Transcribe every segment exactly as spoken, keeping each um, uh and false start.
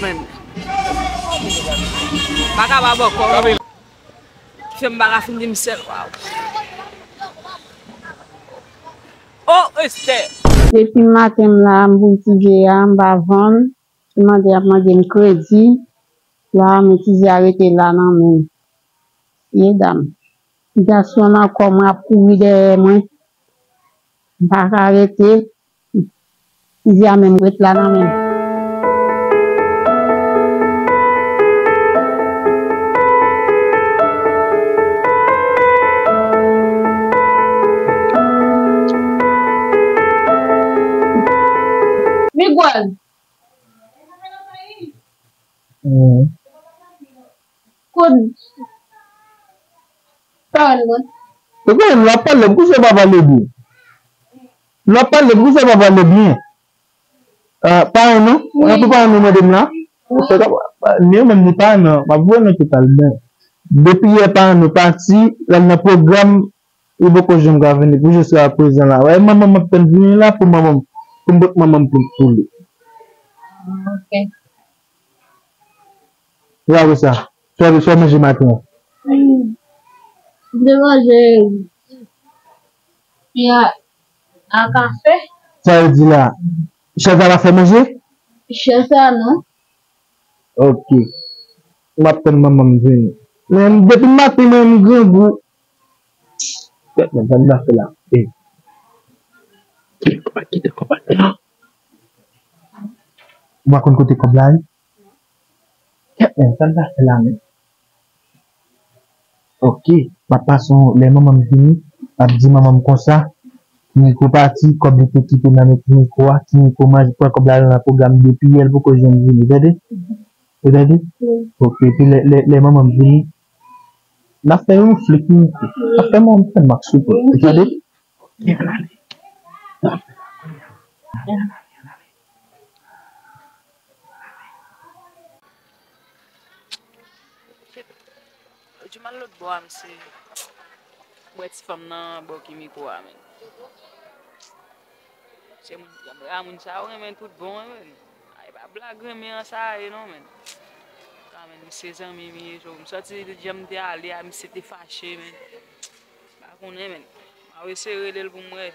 Menm. Pa ka pa bò kò. Fè m pa ka fin di m sèl, waw. O Estè! Depi maten m la, m pou m ti vye a, m pa vann. Ti mande ap mande m kredi. La, men ti vye a rete la nan men m. Mesye dam. Gason nan kò mwen ap kouri dèyè mwen. M pa ka rete. Ti vye a menm ret la nan men m. Miguel. Hmm. Kote paran mwen? Ou konnen, lè w ap pale, poukisa w pa pale byen? Lè w ap pale, poukisa w pa pale byen? Ah, paran nou? Wi. Nan pou paran nou mande m la? Wi. Ou fè kòman? Ni yo menm ni paran nou, m ap voye nou tout al byen. Depi yè paran nou pati, l al nan pwogram, li poko janm ka vini pou jiska prezan la. Wè, manman m ap tann vini la pou manman m, pou m pot manman m pou, pou li. Ok. Bravo sa. Fè, fè manje maten an. Hmm. M te manje a, a kafe. Sa yo di la? Chèf la pa fè manje? Chèf la non. Ok. M ap tann manman m vini. Men depi maten mwen m grangou. Kèt men, sa m ta fè la? Eh. Kite kòb la, kite kòb la. Ou pa konn kote kòb la ye? Kèt men, sa m ta fè la menm? Ok, m ap pase yon, lè manman m vini, m ap di manman m konsa, Tiniko pati, kòb li te kite nan men Tiniko a, Tiniko manje, pran kòb la nan pwogram depi yè, l poko janm vini, tande? Ou tande? Wi. Ok, epi lè, lè, lè manman m vini, n ap fè yon fle Tiniko. N ap fè manman m fè mak sou kò. Ou tande? Gen ann ale. Gen ann ale, ann ale. Shit. Lòt jou m al lòt bò a, misye. M wè ti fanm nan bò Kimiko a, men. Se moun, a moun sa yo renmen tout bon, men. Ay, pa blag renmen an sa ye non, men. Ka, men, misye zanmi m ye, so, m sòti de jan m te ale a, misye te fache, men. M pa konnen, men. M a eseye rele l pou m wè.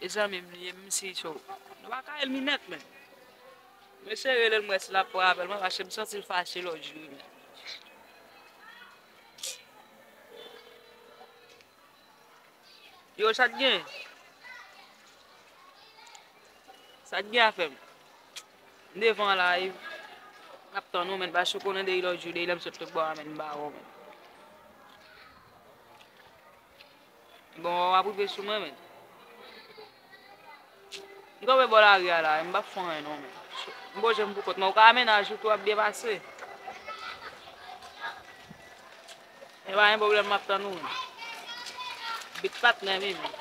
E zanmi m li ye, misye, so. Nou pa ka elimine, men. M eseye rele l, m wè si l ap pran apèl mwen, paske m santi l fache lòt jou, men. Yo, sa t gen? Sa t gen afè m? M devan la, e, m ap tann ou, men, paske ou konnen depi lòt jou, depi lè m sot lòt bò a, men, m pa wè w, men. Bon, w ap rive sou mwen, men. M kanpe bò lari a la, m p ap fè anyen non, men. M poze m pou kont mwen. Ou ka amenaj ou tou ap byen pase. E pa gen pwoblèm, m ap tann ou, men. Bit patnè m ye, men.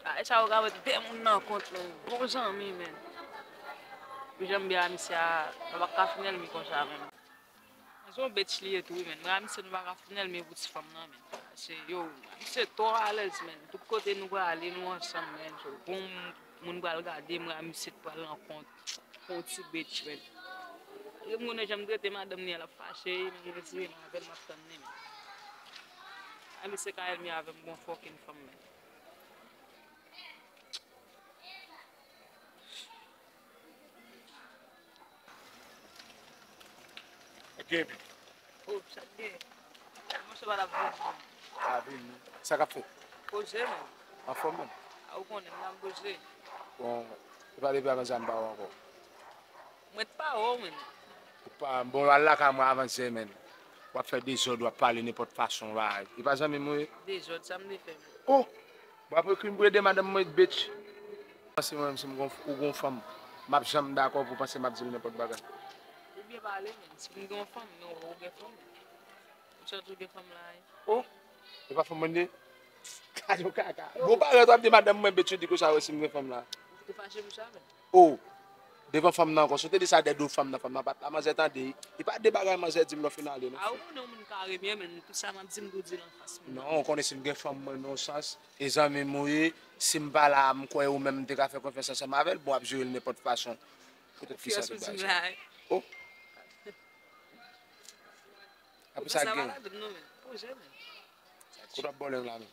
A, e sa ou ka wè de moun nan kont, men. Bon zanmi, men. Jan m byen a misye a, m pa ka fin ènmi konsa, men. Se yon bitch li ye tou wi, men. Mwen ak misye nou pa ka fin ènmi pou ti fanm nan, men. Se yo, misye twò alèz, men. Tout kote nou prale, nou ansanm, men. So, bon, moun pral gade, mwen ak misye t pral rankont. Yon ti bitch, men. E m konnen jan m trete madanm li an, l ap fache, men m retire m avè l, m ap tann li, men. A misye ka ènmi avè m, bon fucking fanm, men. Ok, epi? Oh, sa t gen? Monchè pa t ap vin. Pa vin, non. Sa k ap fèt? Poze, men. Anfòm, men. A, ou konnen, m la m poze. Bon, e pa depi avan sa m pa wè w ankò. Mwen t pa wè w, men. Ou pa, bon, al lakay mwen avan zè, men. W ap fè dezòd, w ap pale nenpòt fason, bagay. E pa zanmi m ou ye? Dezòd, sa m te fè, men? Oh! W ap ekri m pou ede madanm mwen, bitch. Panse mwen menm si m gon, ou gon fanm, m ap janm dakò pou panse m ap di l nenpòt bagay. Ou byen pale, men. Si m gen yon fanm, men ou gen fanm. Ou santi w gen fanm la, wi. Oh, e pa fanm mwen ye? Gade yon kaka. Bon, parèt w ap di madanm mwen, bitch, ou di konsa, wè si m gen fanm la. Ou te fache pou sa, men. Oh, devan fanm nan ankò. Si w te di sa dèyè do fanm nan, fanm nan pa t la, manzè tande. E pa de bagay manzè di m lè w fin ale, non. A, ou konnen yon moun ka renmen, men tout sa m ap di, m tou di l anfas moun nan. Non, ou konnen si m gen fanm mwen, nan yon sans, e zanmi m ou ye, si m pa la, m kwè ou menm m te ka fè konfyans ansanm avè l, bon, w ap jere l nenpòt fason. Konfyans ou di m la. Oh. Apre sa gen. Ou pa sa malad non men. Pwoze men. Kote w ap bòlèng la menm?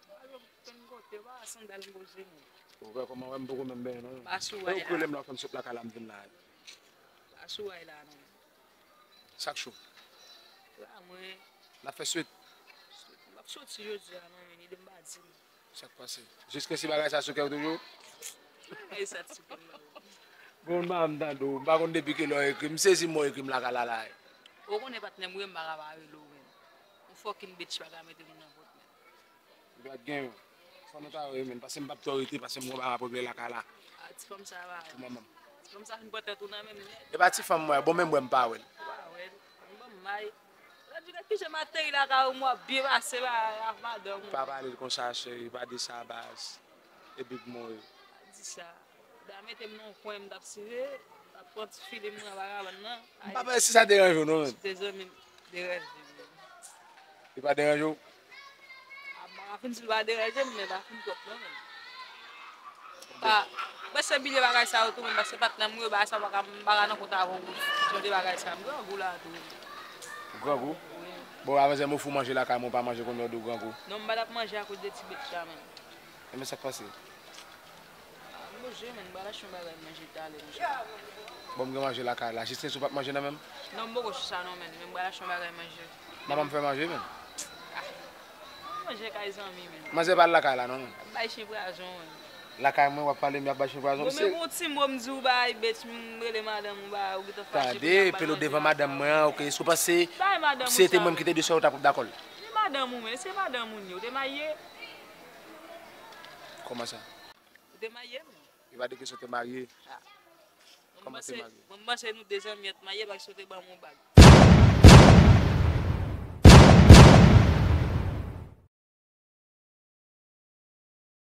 Mwen al yon penn kote, pa sandal m poze men. Ou wè kòman wè m poko menm benyen non. Pa sou ay la. Ou kwele m la w fè m sot lakay la m vin la. Pa sou ay la non. Sa k cho? La mwen. N ap fè swit. M ap soti jodi a non men, ede m pa di m. Sa k pase? Jiskaske bagay sa sou kè w toujou? Bagay sa sou kè m la. Bon, m pa m tande w, m pa konn depi kilè w ekri m, m sezi m wè w ekri m lakay la la. Ou konnen patnè m wi, m pa ka pa rele w menm. Yon fucking bitch pa ka mete m nan pòt menm. Ou dwat gen yo. Fò nou ta wè menm, paske m p ap twò rete, paske m gon bagay m ap regle lakay la. Ah, ti fanm sa pa. Pou manman m. Ti fanm sa fin pran tèt ou nan men m nèt. E pa ti fanm mwen, bon menm mwen m pa wè l. Ou pa wè l. Ban m may. Lòt jou, gad kijan m ateri lakay ou, m w ap byen pase ba ak madanm ou. Pa pale l konsa, cheri, pa di sa, baz. E Big Mo yo. Pa di sa. Da mete m nan yon kwen, m t ap sive, m t ap pran ti fili m nan vagabon nan. M pa wè si sa deranje w non, menm. Si te zanmi m deranje m. Li pa deranje w? A, m pa ka fin di l pa deranje m, men pa fin twòp non, menm. Pa, mwen se bliye bagay sa yo tou, men paske patnè m yo, bagay sa yo pa ka, m pa ka nan kont avè w pou jan de bagay sa yo. M grangou la tou. Ou grangou? Wi. Bon, avè zè m ofri w manje lakay mwen, ou pa manje kounye a w di w grangou. Non, m pa t ap manje akoz de ti bèt sa menm. Ebyen, sa k pase? Ah, m bouje, menm, m pral achte yon bagay manje talè, monchè. Bon, m gen manje lakay la. Jis lè si w p ap manje nan menm? Non, m poko sou sa non, menm, men m pral achte yon bagay manje. Manman m fè manje, menm. Ah, manje kay zanmi, menm. Manzè pa al lakay la, non, menm. Bay chen pwazon, menm. Lakay mwen, w ap pale m, y ap bay chen pwazon. Bon, men gon ti mo m di w bay, bitch, m rele madanm ou bay, ou gentan fache. Tande, pale w devan madanm mwen an, oke, si w panse se te mwen m kite de sè w, w t ap dakò l. Se madanm ou, men, se madanm ou n ye, ou te marye? Kòman sa? Ou te marye, menm? Li pa de kesyon te marye. Ah. Kòman te marye? Mwen, m panse nou de zanmi ant marye paske w te ban m yon bag.